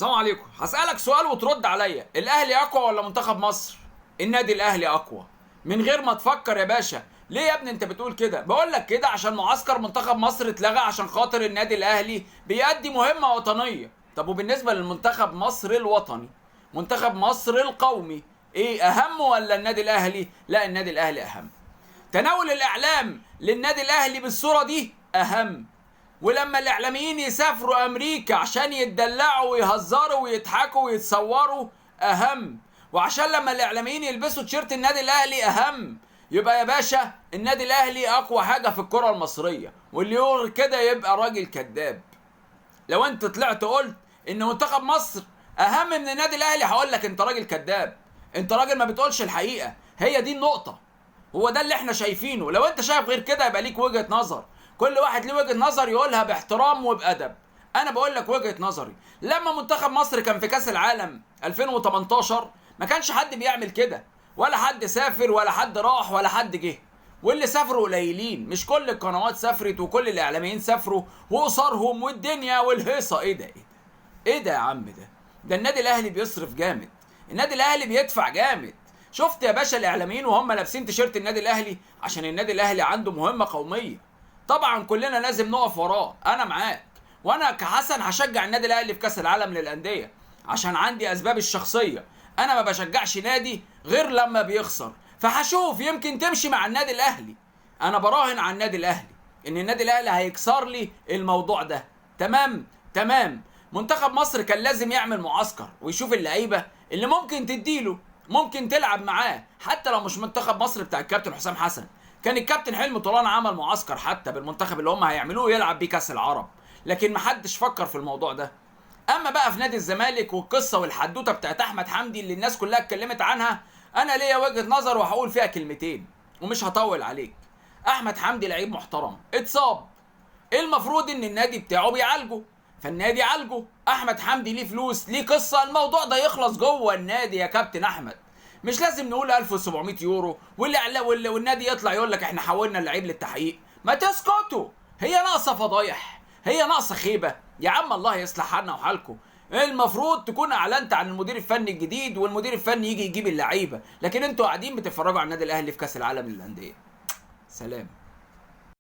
السلام عليكم. هسألك سؤال وترد عليا، الاهلي اقوى ولا منتخب مصر؟ النادي الاهلي اقوى من غير ما تفكر يا باشا. ليه يا ابني انت بتقول كده؟ بقول لك كده عشان معسكر منتخب مصر اتلغى عشان خاطر النادي الاهلي بيأدي مهمة وطنية. طب وبالنسبة للمنتخب مصر الوطني، منتخب مصر القومي، ايه اهم ولا النادي الاهلي؟ لا، النادي الاهلي اهم. تناول الاعلام للنادي الاهلي بالصورة دي اهم. ولما الاعلاميين يسافروا امريكا عشان يتدلعوا ويهزروا ويضحكوا ويتصوروا اهم، وعشان لما الاعلاميين يلبسوا تيشيرت النادي الاهلي اهم. يبقى يا باشا النادي الاهلي اقوى حاجة في الكره المصرية، واللي يقول كده يبقى راجل كذاب. لو انت طلعت قلت ان منتخب مصر اهم من النادي الاهلي هقول لك انت راجل كذاب، انت راجل ما بتقولش الحقيقة. هي دي النقطة، هو ده اللي احنا شايفينه. لو انت شايف غير كده يبقى ليك وجهه نظر، كل واحد ليه وجهه نظر يقولها باحترام وبأدب. انا بقول لك وجهه نظري، لما منتخب مصر كان في كاس العالم 2018 ما كانش حد بيعمل كده، ولا حد سافر ولا حد راح ولا حد جه، واللي سافروا قليلين، مش كل القنوات سافرت وكل الاعلاميين سافروا وقصارهم والدنيا والهيصه. ايه ده؟ ايه ده؟ ايه ده يا عم؟ ده النادي الاهلي بيصرف جامد، النادي الاهلي بيدفع جامد. شفت يا باشا الاعلاميين وهم لابسين تيشيرت النادي الاهلي عشان النادي الاهلي عنده مهمة قومية، طبعا كلنا لازم نقف وراه. انا معاك، وانا كحسن هشجع النادي الاهلي في كاس العالم للاندية عشان عندي اسبابي الشخصية. انا ما بشجعش نادي غير لما بيخسر، فهشوف يمكن تمشي مع النادي الاهلي. انا براهن على النادي الاهلي ان النادي الاهلي هيكسر لي الموضوع ده. تمام تمام. منتخب مصر كان لازم يعمل معسكر ويشوف اللعيبة اللي ممكن تديله، ممكن تلعب معاه، حتى لو مش منتخب مصر بتاع الكابتن حسام حسن. كان الكابتن حلمي طولان عمل معسكر حتى بالمنتخب اللي هم هيعملوه يلعب بيه كاس العرب، لكن محدش فكر في الموضوع ده. اما بقى في نادي الزمالك والقصه والحدوته بتاعت احمد حمدي اللي الناس كلها اتكلمت عنها، انا ليا وجهه نظر وهقول فيها كلمتين ومش هطول عليك. احمد حمدي لعيب محترم، اتصاب، المفروض ان النادي بتاعه بيعالجه، فالنادي عالجه. احمد حمدي ليه فلوس، ليه قصة، الموضوع ده يخلص جوه النادي يا كابتن احمد. مش لازم نقول 1700 يورو والنادي يطلع يقول لك احنا حولنا اللعيب للتحقيق. ما تسكتوا، هي ناقصه فضايح، هي ناقصه خيبه يا عم. الله يصلح حالنا وحالكم. المفروض تكون اعلنت عن المدير الفني الجديد والمدير الفني يجي يجيب اللعيبة، لكن انتوا قاعدين بتتفرجوا على النادي الاهلي في كاس العالم للاندية. سلام.